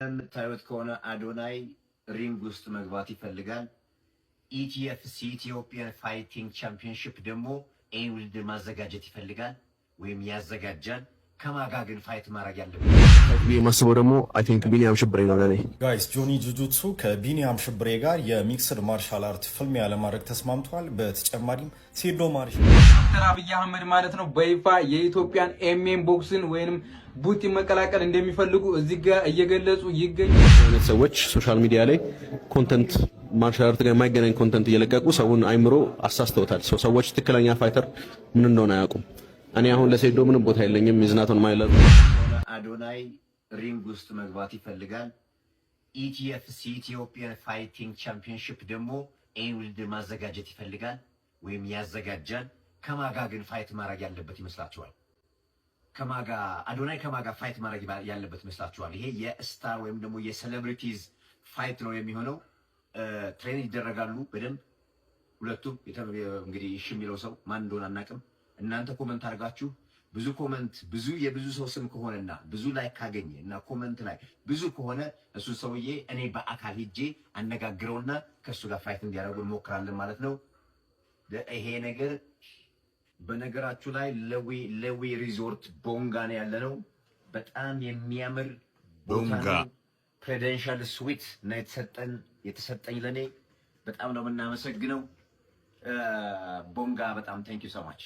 የምታዩት ከሆነ አዶናይ ring ውስጥ መግባት ይፈልጋል። ETFC Ethiopian Fighting Championship ደግሞ ይህን ውድድር ማዘጋጀት ይፈልጋል ወይም ያዘጋጃል። ከማጋ ግን fight ማድረግ ያለበት ብዬ የማስበው ደግሞ I think ቢኒያም ሽብሬ ነው ለኔ። Guys፣ ጆኒ ጁጁትሱ ከቢኒያም ሽብሬ ጋር የ mixed martial art ፍልሚያ ለማድረግ ተስማምተዋል። በተጨማሪም ሴዶ ማርሽ ዶክተር አብይ አህመድ ማለት ነው በይፋ የኢትዮጵያን MMA ቦክስን ወይንም ቡጢ መቀላቀል እንደሚፈልጉ እዚህ ጋር እየገለጹ ይገኛል። አይነት ሰዎች social media ላይ content፣ martial art ጋር የማይገናኝ content እየለቀቁ ሰውን አይምሮ አሳስተውታል። ሰዎች ትክክለኛ fighter ምን እንደሆነ አያውቁም። እኔ አሁን ለሴዶ ምንም ቦታ የለኝም። He's not on my level። አዶናይ ring ውስጥ መግባት ይፈልጋል። ETFC Ethiopian Fighting Championship ደግሞ ይህን ውድድር ማዘጋጀት ይፈልጋል ወይም ያዘጋጃል። ከማጋ ግን fight ማድረግ ያለበት ይመስላችኋል? ከማጋ አዶናይ ከማጋ fight ማድረግ ያለበት ይመስላችኋል? ይሄ የ star ወይም ደግሞ የ celebrities fight ነው የሚሆነው። Train ይደረጋሉ በደንብ ሁለቱም። እንግዲህ እሺ የሚለው ሰው ማን እንደሆነ አናውቅም። እናንተ comment አድርጋችሁ ብዙ comment፣ ብዙ የብዙ ሰው ስም ከሆነና ብዙ like ካገኘ እና comment ላይ ብዙ ከሆነ እሱ ሰውዬ እኔ በአካል ሂጄ አነጋግረውና ከእሱ ጋር fight እንዲያደርጉ እንሞክራለን ማለት ነው። ይሄ ነገር በነገራችሁ ላይ ለዊ ለዊ ሪዞርት ቦንጋ ነው ያለነው። በጣም የሚያምር ቦታ ነው። Presidential suite ነው የተሰጠኝ ለኔ። በጣም ነው የምናመሰግነው ቦንጋ። በጣም thank you so much።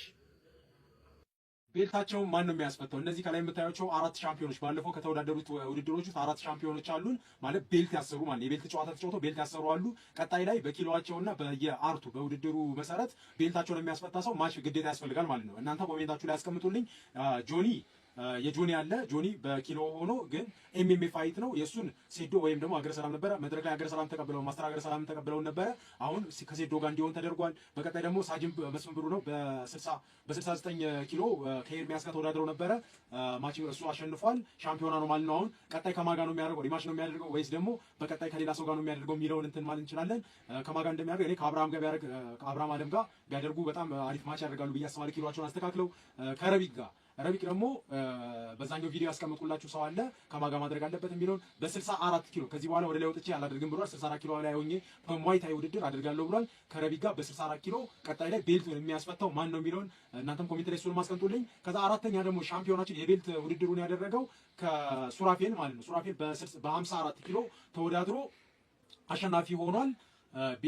Belt ኣቸውን ማን ነው የሚያስፈታው? እነዚህ ከላይ የምታያቸው አራት ሻምፒዮኖች፣ ባለፈው ከተወዳደሩት ውድድሮች ውስጥ አራት ሻምፒዮኖች አሉን፣ ማለት belt ያሰሩ፣ ማለት የ belt ጨዋታ ተጫውተው belt ያሰሩ አሉ። ቀጣይ ላይ በኪሎዋቸውና በየ art ኡ በውድድሩ መሰረት belt ኣቸውን የሚያስፈታ ሰው match ግዴታ ያስፈልጋል ማለት ነው። እናንተ comment ኣችሁ ላይ ያስቀምጡልኝ። ጆኒ፣ የጆኒ አለ። ጆኒ በኪሎ ሆኖ ግን MMA fight ነው። የእሱን ሴዶ ወይም ደግሞ ሀገረ ሰላም ነበረ፣ መድረክ ላይ ሀገረ ሰላም ተቀብለው፣ master ሀገረ ሰላም ተቀብለው ነበረ። አሁን ከሴዶ ጋር እንዲሆን ተደርጓል። በቀጣይ ደግሞ ሳጅን መስፍን ብሩ ነው፣ በ69 ኪሎ ከኤርሚያስ ጋር ተወዳድረው ነበረ። Match እሱ አሸንፏል። ሻምፒዮና ነው ማለት ነው። አሁን ቀጣይ ከማጋ ነው የሚያደርገው? Rematch ነው የሚያደርገው ወይስ ደግሞ በቀጣይ ከሌላ ሰው ጋር ነው የሚያደርገው የሚለውን እንትን ማለት እንችላለን። ከማጋ እንደሚያደርግ፣ እኔ ከአብርሃም ጋር ቢያደርግ፣ ከአብርሃም አደም ጋር ቢያደርጉ በጣም አሪፍ match ያደርጋሉ ብዬ አስባለሁ። ኪሎቸውን አስተካክለው ከረቢቅ ጋር፣ ረቢቅ ደግሞ በዛኛው ቪዲዮ ያስቀምጡላችሁ ሰው አለ፣ ከማጋ ማድረግ አለበት የሚለውን በ64 ኪሎ ከዚህ በኋላ ወደ ላይ ወጥቼ አላደርግም ብሏል። 64 ኪሎ ላይ ሆኜ በ Muay Thai ውድድር አደርጋለሁ ብሏል። ከረቢቅ ጋር በ64 ኪሎ ቀጣይ ላይ belt ኡን የሚያስፈታው ማን ነው የሚለውን እናንተም comment ላይ እሱን አስቀምጡልኝ። ከዛ አራተኛ ደግሞ ሻምፒዮናችን የ belt ውድድሩን ያደረገው ከሱራፌል ማለት ነው። ሱራፌል በ54 ኪሎ ተወዳድሮ አሸናፊ ሆኗል።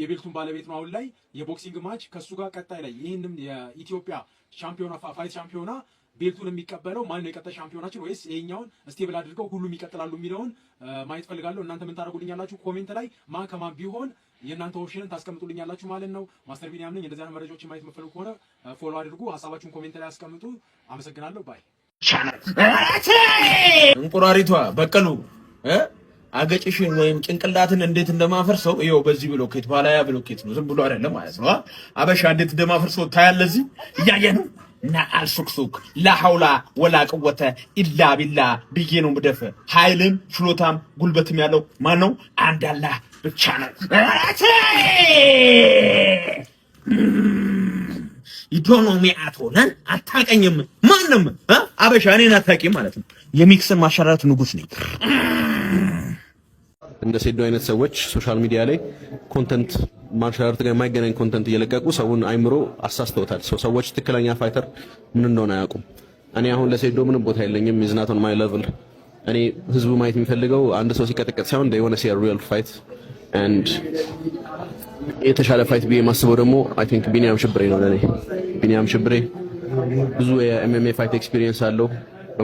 የ belt ኡን ባለቤት ነው አሁን ላይ። የ boxing match ከሱ ጋር ቀጣይ ላይ ይህንም የኢትዮጵያ ሻምፒዮና fight ሻምፒዮና belt ኡን የሚቀበለው ማን ነው፣ የቀጣይ ሻምፒዮናችን ወይስ ይሄኛውን stable አድርገው ሁሉም ይቀጥላሉ የሚለውን ማየት ፈልጋለሁ። እናንተ ምን ታደርጉልኛላችሁ? Comment ላይ ማን ከማን ቢሆን የእናንተ option ን ታስቀምጡልኛላችሁ ማለት ነው። ማስተር ቢኒያም ነኝ። እንደዚህ አይነት መረጃዎችን ማየት የምትፈልጉ ከሆነ follow አድርጉ። ሀሳባችሁን comment ላይ አስቀምጡ። አመሰግናለሁ። Bye። እንቁራሪቷ በቀሉ፣ አገጭሽን ወይም ጭንቅላትን እንዴት እንደማፈርሰው ይኸው በዚህ ብሎኬት፣ ባላያ ብሎኬት ነው። ዝም ብሎ አይደለም ማለት ነው። አበሻ እንዴት እንደማፈርሰው ታያለህ። እዚህ እያየ ነው እና አልሱክሱክ ላሐውላ ወላ ቅወተ ኢላ ቢላ ብዬ ነው ምደፍ። ኃይልም ችሎታም ጉልበትም ያለው ማን ነው? አንድ አላህ ብቻ ነው። ኢኮኖሚ አትሆነን አታቀኝም። ማንም አበሻ እኔን አታውቂም ማለት ነው። የ mixed martial art ንጉስ ነኝ። እንደ ሴዶ አይነት ሰዎች social media ላይ content፣ martial art ጋር የማይገናኝ content እየለቀቁ ሰውን አይምሮ አሳስተውታል። ሰዎች ትክክለኛ fighter ምን እንደሆነ አያውቁም። እኔ አሁን ለሴዶ ምንም ቦታ የለኝም። He's not on my level። እኔ ህዝቡ ማየት የሚፈልገው አንድ ሰው ሲቀጠቀጥ ሳይሆን they wanna see a real fight and የተሻለ fight ብዬ የማስበው ደግሞ I think ቢኒያም ሽብሬ ነው ለኔ። ቢኒያም ሽብሬ ብዙ የ MMA fight experience አለው።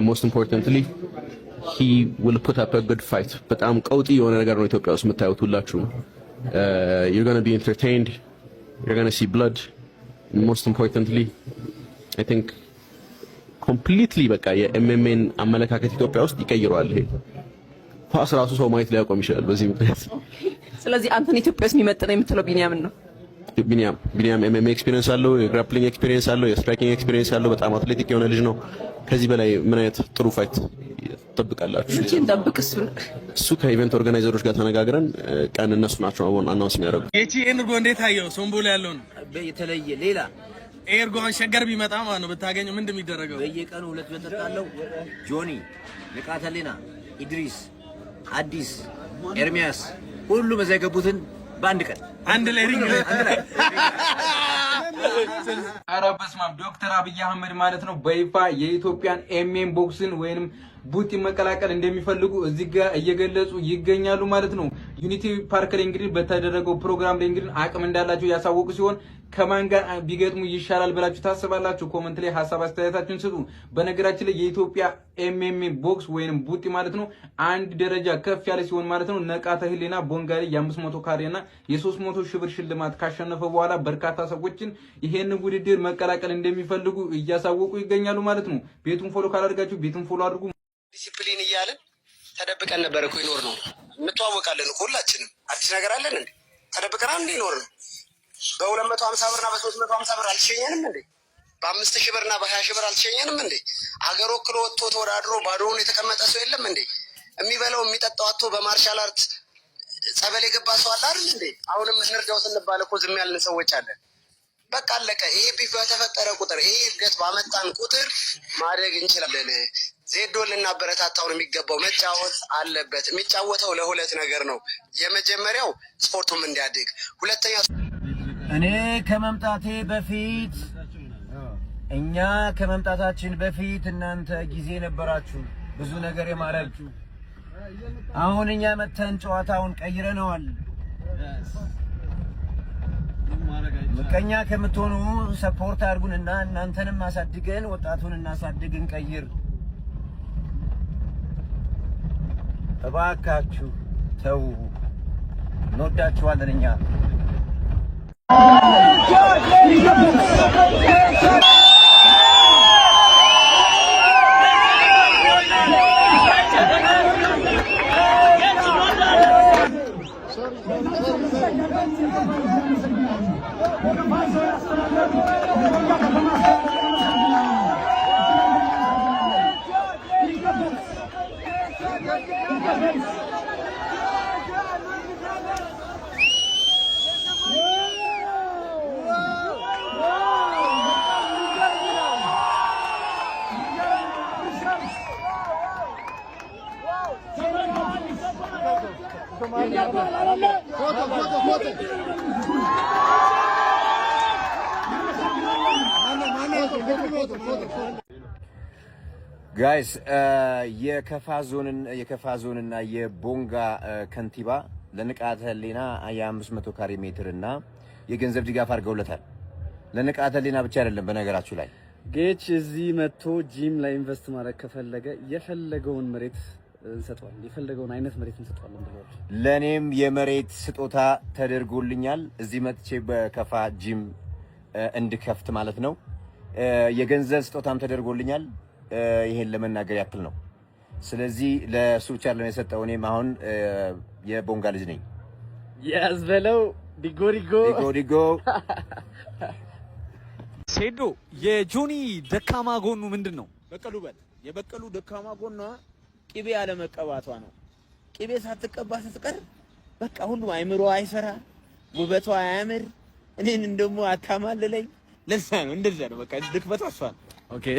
Most importantly, he will put up a good fight። በጣም ቀውጢ የሆነ ነገር ነው ኢትዮጵያ ውስጥ የምታዩት ሁላችሁም። You're gonna be entertained, you're gonna see blood. Most importantly, I think completely በቃ የ MMA ን አመለካከት ኢትዮጵያ ውስጥ ይቀይረዋል። ይሄ ኳስ ራሱ ሰው ማየት ሊያቆም ይችላል በዚህ ምክንያት። ስለዚህ አንተን ኢትዮጵያ ውስጥ የሚመጥነው የምትለው ቢኒያምን ነው? ቢኒያም MMA experience አለው፣ የ grappling experience አለው፣ የ striking experience አለው። በጣም athletic የሆነ ልጅ ነው። ከዚህ በላይ ምን አይነት ጥሩ fight ትጠብቃላችሁ? መቼ እንጠብቅ እሱን? እሱ ከ event organizer ኦች ጋር ተነጋግረን ቀን እነሱ ናቸው አሁን announce የሚያደርጉት። ጌቺ፣ ይሄን እርጎ እንዴት አየው? ሶምቦላ ያለውን። የተለየ ሌላ። ይሄ እርጎ አሁን ሸገር ቢመጣ ማለት ነው ብታገኘው ምንድን የሚደረገው? በየቀኑ ሁለት እጠጣለሁ። ጆኒ፣ ንቃተ ህሊና፣ ኢድሪስ። አዲስ፣ ኤርሚያስ ሁሉም እዛ የገቡትን በአንድ ቀን አንድ ላይ ring ላይ። ኧረ በስመ አብ! ዶክተር አብይ አህመድ ማለት ነው በይፋ የኢትዮጵያን MMA ቦክስን ወይንም ቡጢ መቀላቀል እንደሚፈልጉ እዚህ ጋር እየገለጹ ይገኛሉ ማለት ነው። ዩኒቲ ፓርክ ላይ እንግዲህ በተደረገው ፕሮግራም ላይ እንግዲህ አቅም እንዳላቸው ያሳወቁ ሲሆን ከማን ጋር ቢገጥሙ ይሻላል ብላችሁ ታስባላችሁ? Comment ላይ ሀሳብ አስተያየታችሁን ስጡ። በነገራችን ላይ የኢትዮጵያ MMA ቦክስ ወይንም ቡጢ ማለት ነው አንድ ደረጃ ከፍ ያለ ሲሆን ማለት ነው ንቃተ ህሊና ቦንጋ ላይ የ500 ካሬ እና የ300 ሺህ ብር ሽልማት ካሸነፈ በኋላ በርካታ ሰዎችን ይሄንን ውድድር መቀላቀል እንደሚፈልጉ እያሳወቁ ይገኛሉ ማለት ነው። ቤቱን follow ካላደርጋችሁ ቤቱን follow አድርጉ። ዲሲፕሊን እያልን ተደብቀን ነበር እኮ የኖርነው። እንተዋወቃለን እኮ ሁላችንም። አዲስ ነገር አለን እንዴ? ተደብቀን እንዴ የኖርነው? በ250 ብርና በ350 ብር አልተሸኘንም እንዴ? በ5,000 ብርና በ20,000 ብር አልተሸኘንም እንዴ? አገር ወክሎ ወጥቶ ተወዳድሮ ባዶውን የተቀመጠ ሰው የለም እንዴ? የሚበላው የሚጠጣው አጥቶ በ martial art ጸበል የገባ ሰው አለ አይደል እንዴ? አሁንም እንርዳው ስንባል እኮ ዝም ያልን ሰዎች አለን። በቃ አለቀ። ይሄ beef በተፈጠረ ቁጥር፣ ይሄ እድገት ባመጣን ቁጥር ማደግ እንችላለን። ዜዶን ልናበረታታው ነው የሚገባው። መጫወት አለበት። የሚጫወተው ለሁለት ነገር ነው። የመጀመሪያው ስፖርቱም እንዲያድግ፣ ሁለተኛ እኔ ከመምጣቴ በፊት፣ እኛ ከመምጣታችን በፊት እናንተ ጊዜ ነበራችሁ ብዙ ነገር የማድረግ። አሁን እኛ መተን ጨዋታውን ቀይረነዋል። ምቀኛ ከምትሆኑ support አድርጉንና እናንተንም አሳድገን ወጣቱን እናሳድግ፣ እንቀይር። እባካችሁ ተው፣ እንወዳችኋለን እኛ። Guys፣ የከፋ ዞንና የቦንጋ ከንቲባ ለንቃተ ህሊና የ500 ካሬ ሜትር እና የገንዘብ ድጋፍ አድርገውለታል። ለንቃተ ህሊና ብቻ አይደለም በነገራችሁ ላይ። ጌች እዚህ መጥቶ ጂም ላይ invest ማድረግ ከፈለገ የፈለገውን መሬት እንሰጠዋለን፣ የፈለገውን አይነት መሬት እንሰጠዋለን ብለዋል። ለእኔም የመሬት ስጦታ ተደርጎልኛል። እዚህ መጥቼ በከፋ ጂም እንድከፍት ማለት ነው። የገንዘብ ስጦታም ተደርጎልኛል። ይሄን ለመናገር ያክል ነው። ስለዚህ ለእሱ ብቻ አይደለም የሰጠው። እኔም አሁን የቦንጋ ልጅ ነኝ። ያዝ በለው ዲጎ ዲጎ። ዲጎ ዲጎ። ሴዶ፣ የጆኒ ደካማ ጎኑ ምንድን ነው? በቀሉ በል። የበቀሉ ደካማ ጎኗ ቅቤ አለመቀባቷ ነው። ቅቤ ሳትቀባ ስትቀር በቃ ሁሉም አይምሮ አይሰራ፣ ውበቷ አያምር፣ እኔን ደግሞ አታማልለኝ። ለዛ ነው፣ እንደዛ ነው። በቃ ድክመቷ እሷ ነው። Okay፣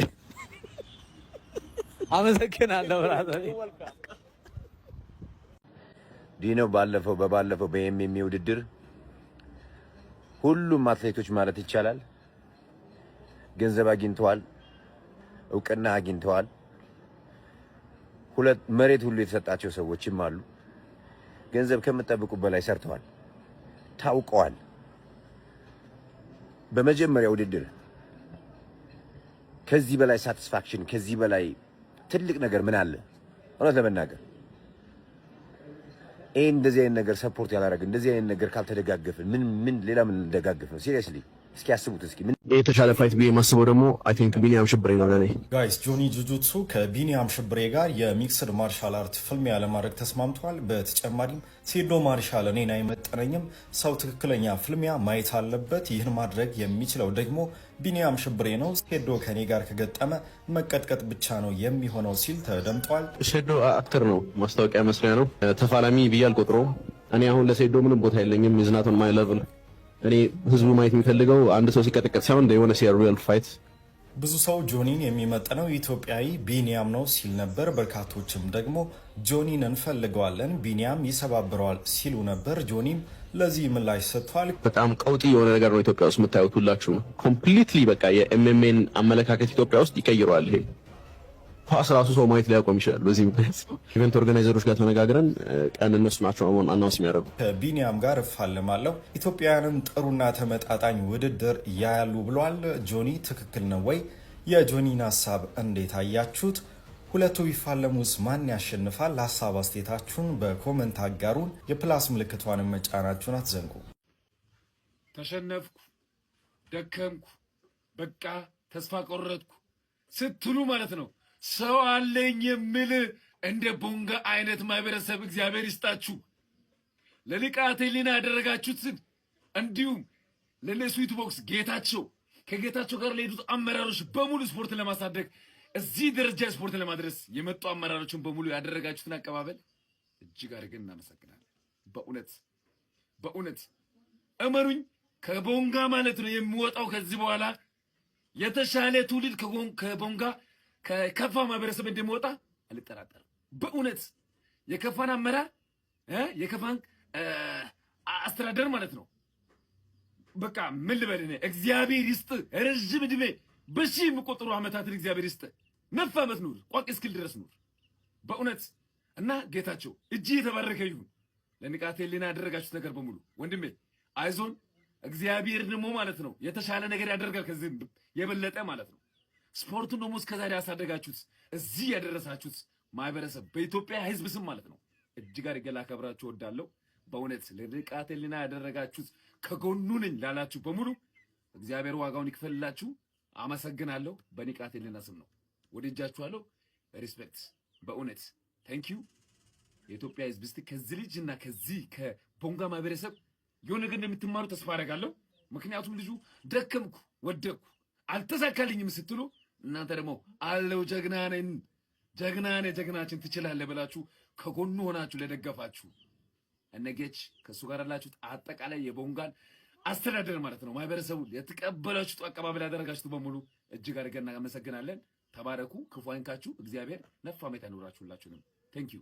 አመሰግናለሁ brother። ዲኖ፣ በባለፈው በ MMA ውድድር ሁሉም አትሌቶች ማለት ይቻላል ገንዘብ አግኝተዋል፣ እውቅና አግኝተዋል። ሁለት መሬት ሁሉ የተሰጣቸው ሰዎችም አሉ። ገንዘብ ከምትጠብቁ በላይ ሰርተዋል፣ ታውቀዋል። በመጀመሪያ ውድድር ከዚህ በላይ satisfaction፣ ከዚህ በላይ ትልቅ ነገር ምን አለ? እውነት ለመናገር ይህ እንደዚህ አይነት ነገር support ያላረግን፣ እንደዚህ አይነት ነገር ካልተደጋገፍን ምን ምን ሌላ ምን እንደጋገፍ ነው? Seriously እስኪ አስቡት እስኪ ምን የተሻለ fight ብዬ የማስበው ደግሞ I think ቢኒያም ሽብሬ ነው ለኔ። Guys፣ ጆኒ ጁጁትሱ ከቢኒያም ሽብሬ ጋር የ mixed martial art ፍልሚያ ለማድረግ ተስማምቷል። በተጨማሪም ሴዶ ማርሻል እኔን አይመጥነኝም፣ ሰው ትክክለኛ ፍልሚያ ማየት አለበት። ይህን ማድረግ የሚችለው ደግሞ ቢኒያም ሽብሬ ነው። ሴዶ ከኔ ጋር ከገጠመ መቀጥቀጥ ብቻ ነው የሚሆነው ሲል ተደምጧል። ሴዶ actor ነው፣ ማስታወቂያ መስሪያ ነው። ተፋላሚ ብዬ አልቆጥረውም። እኔ አሁን ለሴዶ ምንም ቦታ የለኝም። He's not on my level። እኔ ህዝቡ ማየት የሚፈልገው አንድ ሰው ሲቀጠቀጥ ሳይሆን የሆነ see real fight። ብዙ ሰው ጆኒን የሚመጥነው ኢትዮጵያዊ ቢኒያም ነው ሲል ነበር። በርካቶችም ደግሞ ጆኒን እንፈልገዋለን፣ ቢኒያም ይሰባብረዋል ሲሉ ነበር። ጆኒም ለዚህ ምላሽ ሰጥቷል። በጣም ቀውጢ የሆነ ነገር ነው ኢትዮጵያ ውስጥ የምታዩት ሁላችሁ። Completely በቃ የ MMA ን አመለካከት ኢትዮጵያ ውስጥ ይቀይረዋል። ይሄ ኳስ ራሱ ሰው ማየት ሊያቆም ይችላል። በዚህ ምክንያት event organizer ኦች ጋር ተነጋግረን ቀን እነሱ ናቸው announce የሚያደርጉ። ከቢኒያም ጋር እፋለማለሁ፣ ኢትዮጵያውያንም ጥሩና ተመጣጣኝ ውድድር ያያሉ ብሏል። ጆኒ ትክክል ነው ወይ? የጆኒን ሀሳብ እንዴት አያችሁት? ሁለቱ ቢፋለሙስ ማን ያሸንፋል? ሀሳብ አስተያየታችሁን በ comment አጋሩን። የ plus ምልክቷንም መጫናችሁን አትዘንጉ። ተሸነፍኩ፣ ደከምኩ፣ በቃ ተስፋ ቆረጥኩ ስትሉ ማለት ነው ሰው አለኝ የሚል እንደ ቦንጋ አይነት ማህበረሰብ እግዚአብሔር ይስጣችሁ። ለንቃተ ህሊና ያደረጋችሁትን እንዲሁም ለነስዊት ቦክስ ጌታቸው ከጌታቸው ጋር ለሄዱት አመራሮች በሙሉ ስፖርትን ለማሳደግ እዚህ ደረጃ ስፖርትን ለማድረስ የመጡ አመራሮችን በሙሉ ያደረጋችሁትን አቀባበል እጅግ አድርገን እናመሰግናለን። በእውነት በእውነት እመኑኝ፣ ከቦንጋ ማለት ነው የሚወጣው ከዚህ በኋላ የተሻለ ትውልድ ከቦንጋ ከከፋ ማህበረሰብ እንደሚወጣ አልጠራጠርም። በእውነት የከፋን አመራር፣ የከፋን አስተዳደር ማለት ነው። በቃ ምን ልበል እኔ፣ እግዚአብሔር ይስጥ ረዥም ዕድሜ፣ በሺህ የሚቆጠሩ ዓመታትን እግዚአብሔር ይስጥ። ነፍ ዓመት ኑር፣ ቋቅ እስክል ድረስ ኑር። በእውነት እና ጌታቸው እጅ የተባረከ ይሁን። ለንቃተ ህሊና ያደረጋችሁት ነገር በሙሉ ወንድሜ አይዞን። እግዚአብሔር ደግሞ ማለት ነው የተሻለ ነገር ያደርጋል ከዚህ የበለጠ ማለት ነው። ስፖርቱን ደግሞ እስከዛሬ ያሳደጋችሁት፣ እዚህ ያደረሳችሁት ማህበረሰብ በኢትዮጵያ ሕዝብ ስም ማለት ነው እጅግ አድርጌ ላከብራችሁ እወዳለሁ። በእውነት ለንቃተ ህሊና ያደረጋችሁት፣ ከጎኑ ነኝ ላላችሁ በሙሉ እግዚአብሔር ዋጋውን ይክፈልላችሁ። አመሰግናለሁ። በንቃተ ህሊና ስም ነው ወድጃችኋለሁ። Respect፣ በእውነት thank you። የኢትዮጵያ ሕዝብ እስቲ ከዚህ ልጅ እና ከዚህ ከቦንጋ ማህበረሰብ የሆነ ነገር እንደምትማሩ ተስፋ አደርጋለሁ። ምክንያቱም ልጁ ደከምኩ፣ ወደቅኩ፣ አልተሳካልኝም ስትሉ እናንተ ደግሞ አለው ጀግና ነን፣ ጀግና ነህ፣ ጀግናችን ትችላለህ ብላችሁ ከጎኑ ሆናችሁ ለደገፋችሁ እነጌች ከእሱ ጋር ያላችሁት አጠቃላይ የቦንጋን አስተዳደር ማለት ነው ማህበረሰቡ የተቀበላችሁት አቀባበል ያደረጋችሁት በሙሉ እጅግ አድርገን እናመሰግናለን። ተባረኩ፣ ክፉ አይንካችሁ። እግዚአብሔር ነፍ ዓመት ያኖራችሁ ሁላችሁንም። Thank you.